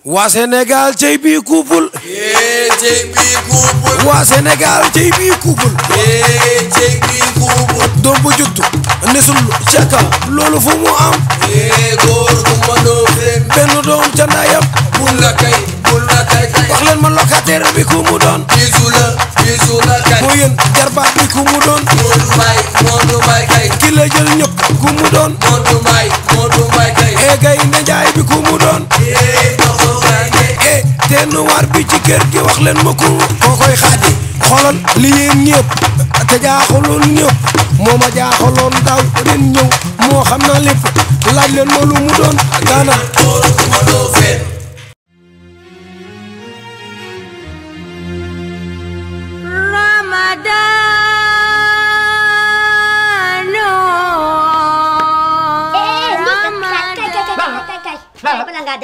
waa Sénégal cey bi couple. cey bi couple. waa Sénégal cey bi couple. cey bi couple. doom bu juttu nesul caka loolu fu mu am. góor gu mënoo fen. benn doom ca ndayam. bul la kay wax leen ma locataire bi ku mu doon. bisu la kay. moo yéen jarbaat bi ku mu doon. Modou Mbaye kay. ki la jël ñëpp ku mu doon. Modou Mbaye kay. gay ne jaay bi ku mu doon. te noir bi ci kër gi wax leen ma ko kokoy xaadi xoolal li yéen ñëpp te jaaxaloon ñëpp moo ma jaaxaloon daaw ren ñëw moo xam na lépp laaj leen ma lu mu doon gaana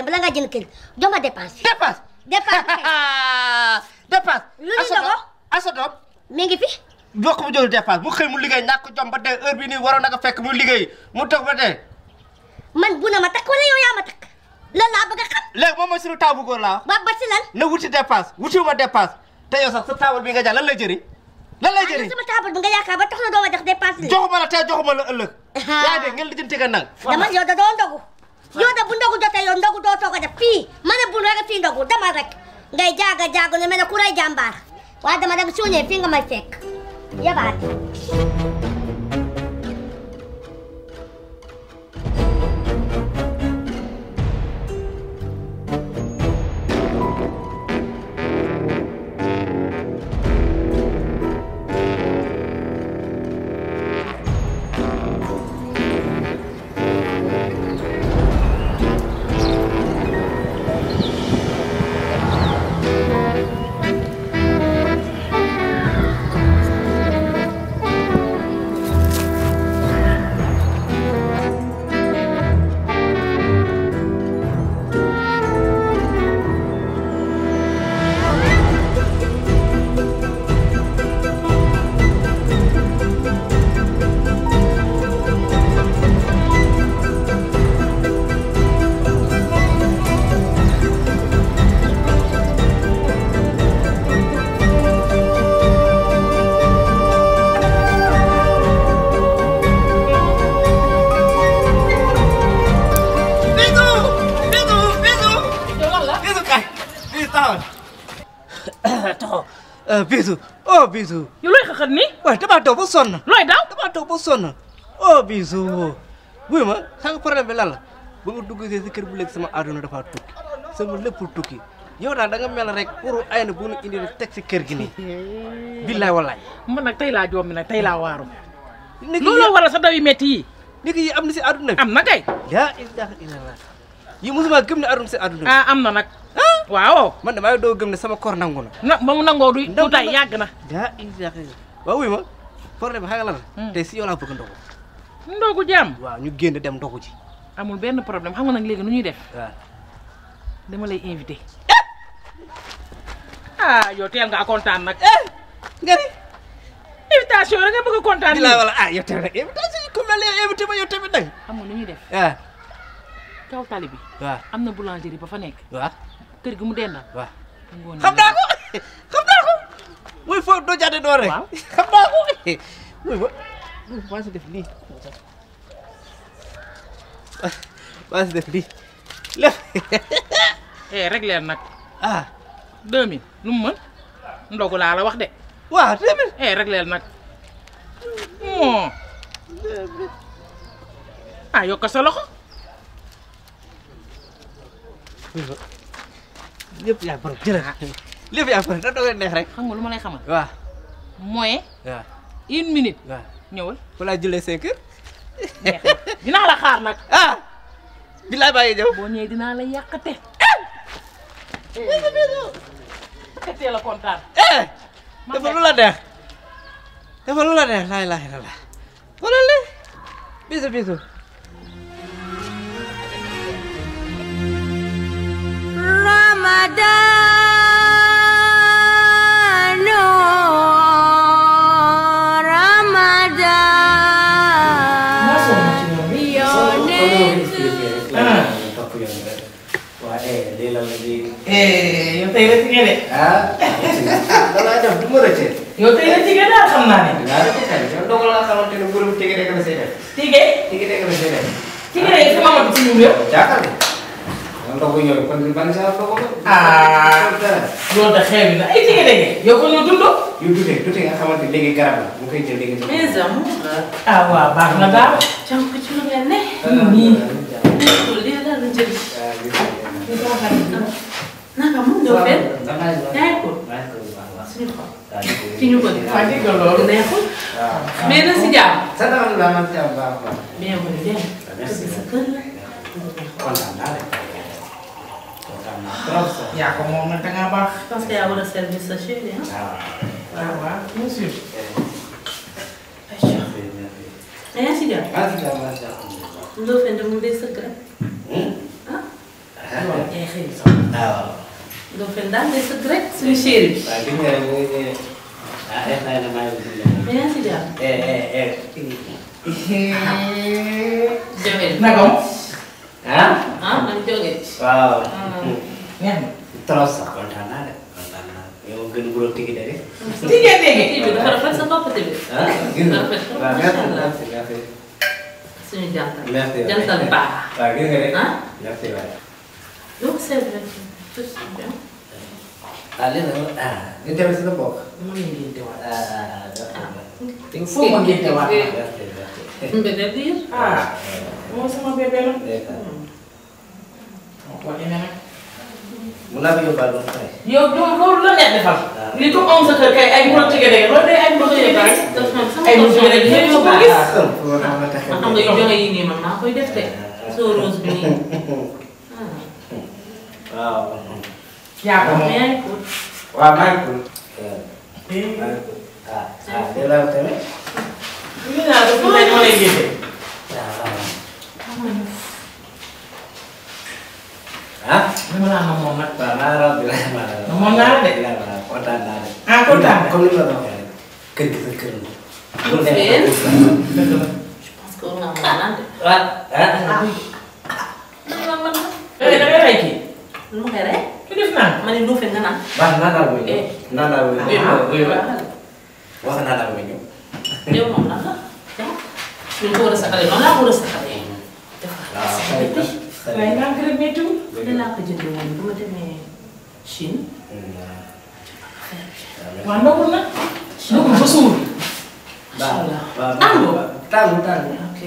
bala nga jënd kër jox ma dépense. dépense. lu ñu dogo asa doom mi ngi fi. bokk mu jël dépense mu xëy mu liggéey ñàkk jom ba tey heure bi nii waroon na ko fekk mu liggéey mu toog ba tey. man bu na ma takk wala yow yaa ma takk lan laa bëgg a xam. léegi moom mooy suñu taabu góor laa wax. ba si lan. na wuti dépense wutiwuma dépense te yow sax sa taabal bi nga jaay lan lay jëriñ. lan lay jëriñ sama taabal bi nga yaakaar ba tax na doo ma jox dépense li. joxuma la tey joxuma la ëllëg. yaa ngi dégg ngeen lijjanti nga nang. dama yow da doo ndogu. yow da bu ndogu jotee yow ndogu doo toog a def fii ma ne bul rek fii ndogu dama rek ngay jaaga ne mel ne ku rey jàmbaar waaye dama rek soo ñëwee fii nga may fekk yabaat. Bisu oh Bisu. yow looy xaxat nii. waaw damaa daw ba sonn. looy daw. damaa daw ba sonn oh Bisu. wuy ma xam nga problème bi lan la ba nga dugg si kër bu léegi sama àdduna dafa tukki sama lépp tukki yow daal da nga mel rek pour ay na bu nu indi teg si kër gi nii. billaay wallaay. man nag tey laa jommi nag tey laa waaru. looloo waral sa daw yu métti yi. nit yi am na si àdduna bi. am na kay. yaa ilaha illallah yi mosuma gëm ne àdduna si àdduna bi. ah am na nag. waaw. man damaa doo gëm ne sama koor nangu na. ba mu nangoo du tay yàgg na. yaa ilaha illallah waaw wuy ma problème bi xam nga lan la. tey si yow laa bëgg ndogu. ndogu jàmm. waaw ñu génn dem ndogu ji. amul benn problème xam nga nag léegi nu ñuy def. waaw dama lay invité. ah yow teel nga kontaan nag. nga ni. invitation rek nga bëgg a kontaan. bilaay wala ah yow tamit nag invitation yi ku mel ne invité ma yow tamit nag. xam nga nu ñuy def. waaw. kaw tali bi. waaw am na boulangerie ba fa nekk. waaw. kër gi mu dendal. waaw. ngoon xam naa ko xam naa ko. muy foofu doo jaate door rek. waaw xam naa ko. muy ba maa si def lii. maa si def lii lépp. rek leen nag. ah. 2000 lu mu mën ndogu laa la wax de. waaw 2000. rek leen nag. moo. ah yokk sa loxo. lépp yaa borom jërëjëf. lépp yaa borom da doon neex rek. xam nga lu ma lay xamal. waaw. mooy. waaw. 1 minute. waaw ñëwal. fa laa jëlee 5 heures. dinaa la xaar nag. ah. bilaay bàyyi ñëw. boo ñëwee dinaa la yàqate. teel la kontaan. dafa lu la neex. dafa lu la neex laa ilaaha illallaah. wala le bisu bisu. Ramadan. yow tey rek nga de. Dala def du ma rëcce. yow tey rek nga daal xam naa ne. Nga rëcce kay. Yow dogal la xamante ne burum tege rek la sey def. Tige. Tege rek la sey def. Tige rek sama ma ci ñu yow. Jaakal. Yow dogu ñëw kon ban sa dogu. Loolu da xew na ay tige rek. yow ko ñu dundoo. Yu dute nga xamante léegi garab la mu koy jël léegi. mes amours. Waaw baax na daal. jàmm ko ci lu ngeen ne. nii. lii daal la jël. naka mu ñëw fenn. yaa ngi ko. suñu xol. ki ñu bëgg. waa dégg nga loolu. neexul. mais na si jàmm. Sa dama la man jàmm baax baax. bien bu ñu dem. Merci. sa kër la. Kontaan naa de. Kontaan naa trop sax. yaa ko moom nag da ngaa baax. je pense que yaa war a servir sa chérie ah. waaw bien sûr. mais yaa si jàmm. Ndoo fen de mu dee sëkk rek. ah. yaa xëy sax. Ndoo fen daal dee sëkk rek suñu chérie bi. mais yaa si jàmm. jóge. naka mu. man jóge. Waaw. neex na. Trop sax kontaan naa de. Kontaan naa. Yow gën bu doon tigi de rek. tige dégg. kii bi dafa rafet sa bopp tamit. Gis nga. Waaw merci merci. suñu jantal. Merci. jantal baax. Waaw gis nga rek. ah. Merci waay. donc c'est vrai. tout ça bien. Léegi nag ñu tamit si la bokk. mu ngi ngénte waat. foo ma ngénte waat. mbéte biir. moom sama bébé la. waaw ene nag. Mun naa fi yóbbaale ba pare. yow loolu la neex defal. li ko am sa kër kay ay muro tige dégg loolu day ay muro tige dégg. ay muro tige dégg yéen ko gis. xam nga yu joxe yi nii man maa koy def de. soo rose bi nii. Waaw. yaa ko moom. yaa ngi ko. Waaw maa ngi ko. Dee la tamit. ñu naa ko fu ne dama lay génne. dama laa na moom nag. Waaw maa raw bi la maa raw. moom naa la de. Kontaan naa de. kontaan na. Comme ni ma la waxee rek. Kër gi sa kër la. Lu fee. dëgg la. je pense que war ngaa mën a naan de. da ngay rey kii. lu ma koy rey. ki def naan. ma ne lu fee nga naan. Baax naa daal muy ñëw. Naa daal muy ñëw. waaw. Wax naa daal muy ñëw. yow moom lan la. ñu ko war a sakalee noonu laa ko war a sakalee. waaye naan kër méttiwul. ne laa ko jëndee woon bu ma demee Chine. waaw ndogul nag. ndogul ba suur. Tàngu. ok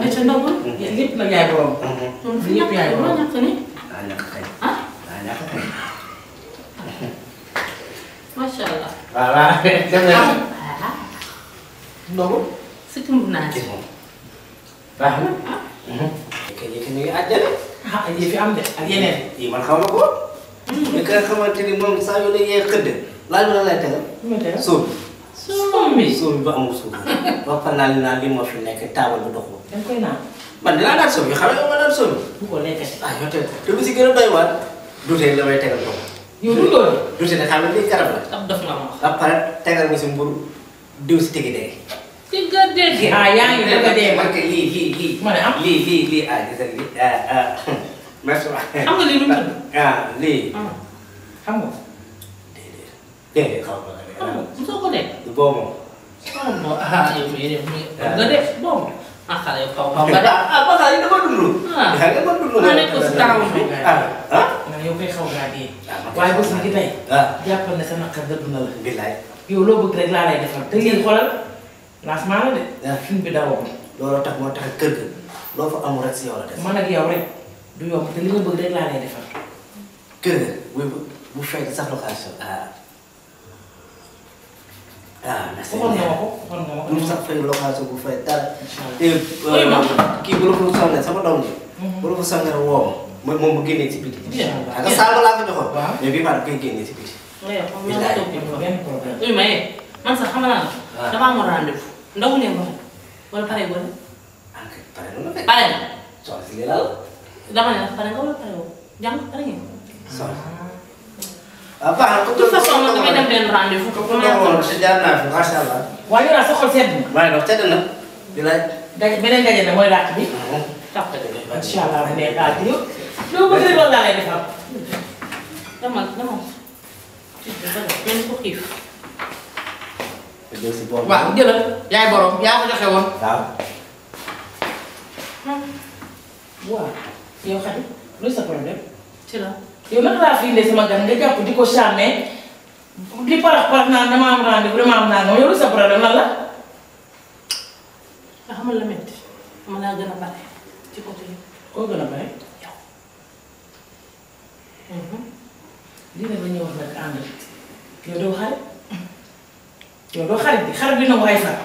ay ca ndogul. lépp nag yaay borom. lépp yaay borom ñàkk ni. Ñàkk kay. ah. Ñàkk kay. macha allah. Voilà. ndogul. sikkim bu naaj. Baax na. Yëkk ñu ngi àjjana. yi fi am de ak yeneen. Yi man xaw ma ko. Li nga xamante ni moom saa yu la yee xëdd. Laaj ma la lay tegal. Suuf. suum bi. Suuf bi ba amul suuf. Ba pare naa li moo fi nekk taabal bu doxul. da nga koy naan. Man dinaa daan suuf yi xam nga ma daan suuf. bu ko lekkati. Yow te bu si gën a doy waar. Dutee la may tegal dox. yow du loolu. Dutee ne xam nga lii garab la. ab dof nga ma wax. Ba pare tegal nga si mburu diw si tegi dee. ci nga dégg. yaa ngi bëgg a dee man kay lii. ma ne am. lii gis nga lii merci waay. xam nga lii lu mu tudd. Lii. xam nga. Déedéet xaw ma xam nga mosoo ko dégg. boobu moom. yow mii de nga def boobu. xale yu kaw nga def. ba xale yi dafa dund. xam nga man dund maa nekk ko si taxaw bi. nga yow kay xaw ngaa dee. waaye bés ni ki tey. jàppal ne sa naqar dëgg na la. billaay. yow loo bëgg rek laa lay defal te lii xoolal lancement la de. film bi dawoo ko. looloo tax moo tax kër ga loo fa amul rek si yow la def. man ak yow rek du yomb te li nga bëgg rek laa lay defal. kër ga bu fekk sax location merci. waxoon nga ma ko waxoon nga ma ko. bu sax fay location bu fay dara. oui ma. kii bu la ko sànnee sama ndaw ñi. bu la ko sànnee woo ma moom mu génnee ci biti. waaw nga sàmm laa ko joxoon. waaw mais bii maa koy génnee ci biti. benn problème. oui mais man sax xam naa la. dafa amoon rendez-vous. ndaw leen ko wala pare wala. pare na la pare na. soxna si lii la. dama ne la pare nga wala pare woo jàng pare ngeen. soxna. baax na de toute façon man damay dem benn rendez-vous. ko jaar naa fi macha allah. waaye yow sa xol sedd na. maa ngi doon sedd na. di laaj. daje beneen daje na mooy dàq bi. tàppale de. incha allah bu neex daal di yow. loo bëgg rek loolu laa lay defal. demal. Mel ko xiif. waaw jëlal yaay borom yaa ko joxe woon. waaw yow Khady luy sa problème. ci la. yow naka laa fi indee sama gan nga jàpp di ko charmer di parax naan dama am rendez-vous dama am naan yow luy sa problème lan la. nga xamal la métti ma laa gën a bare ci côté yi. koo gën a bare. yow. lii nag la ñuy wax nag ànd yow doo xarit yow doo xarit bi xarit bi nangu ay far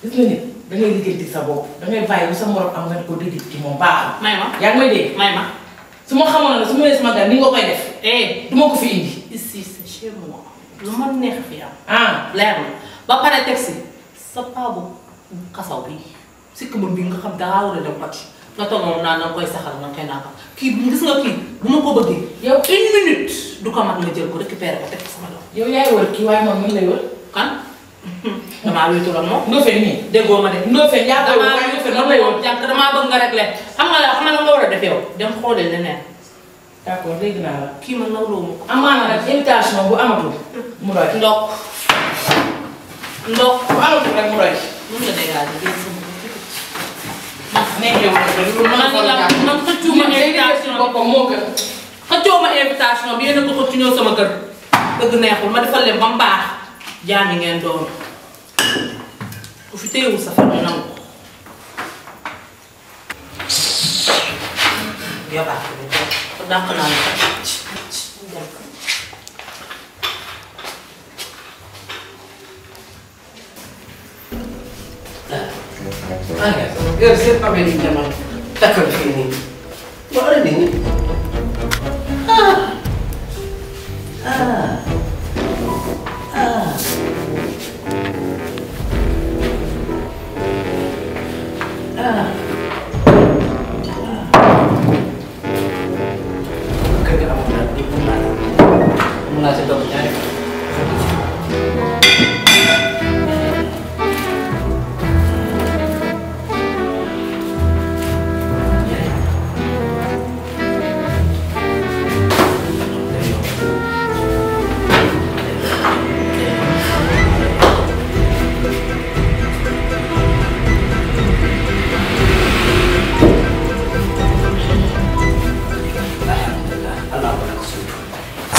gis nga nit da ngay liggéey ci sa bopp da ngay bàyyi bu sa morom am nga ko déedéet ci moom baaxul. may ma yaa ngi may dégg. may ma. su ma xamoon ne su ma nee sama gan ni nga koy def. du ma ko fi indi. ici c'est chez moi. lu ma neex fi am. ah leer na ba pare teg si sa paabu xasaw bi sikk bi nga xam daa war a dem pàcc nga toogoon naa na koy saxal na koy naaka kii gis nga kii bu ma ko bëggee yow une minute du ko mat nga jël ko récupérer ko teg ko sama loxo. yow yaay wër kii waaye moom mi ngi lay wër. kan damaa wéetu la moom. Ndofène nii. déggoo ma de. Ndofène yaa koy wër waaye Ndofène noonu lay wër. jànk damaa bëgg nga réglé xam nga la nga war a def yow dem xoolee leneen. d'accord dégg naa la. kii man nawloo ma ko. amaana nag invitation bu amatul. mu doy. ndok bu amatul rek mu doy. mun nga dégager génn sama nekkee wu ñu ko lu mën a xool jàpp. man xëccuma invitation boppam moo gën. xëccoo ma invitation bi yéen a ko xëcc ñëw sama kër dëgg neexul ma defal leen ba mu baax jaami ngeen doon ku fi téyewul sa fan nangu yobaat ko dàq naa la heure seen pamel yi jamono takkal fii nii. What are you doing? kër ga amoon naa yëpp mun naa si doog ñaari fan.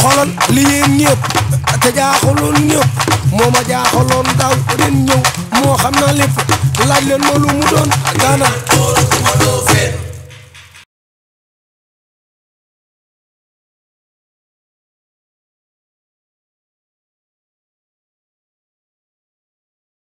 xoolal li yéen ñëpp te jaaxaloon ñëpp moo ma jaaxaloon daaw ren ñëw moo xam naa lépp laaj leen ma lu mu doon daana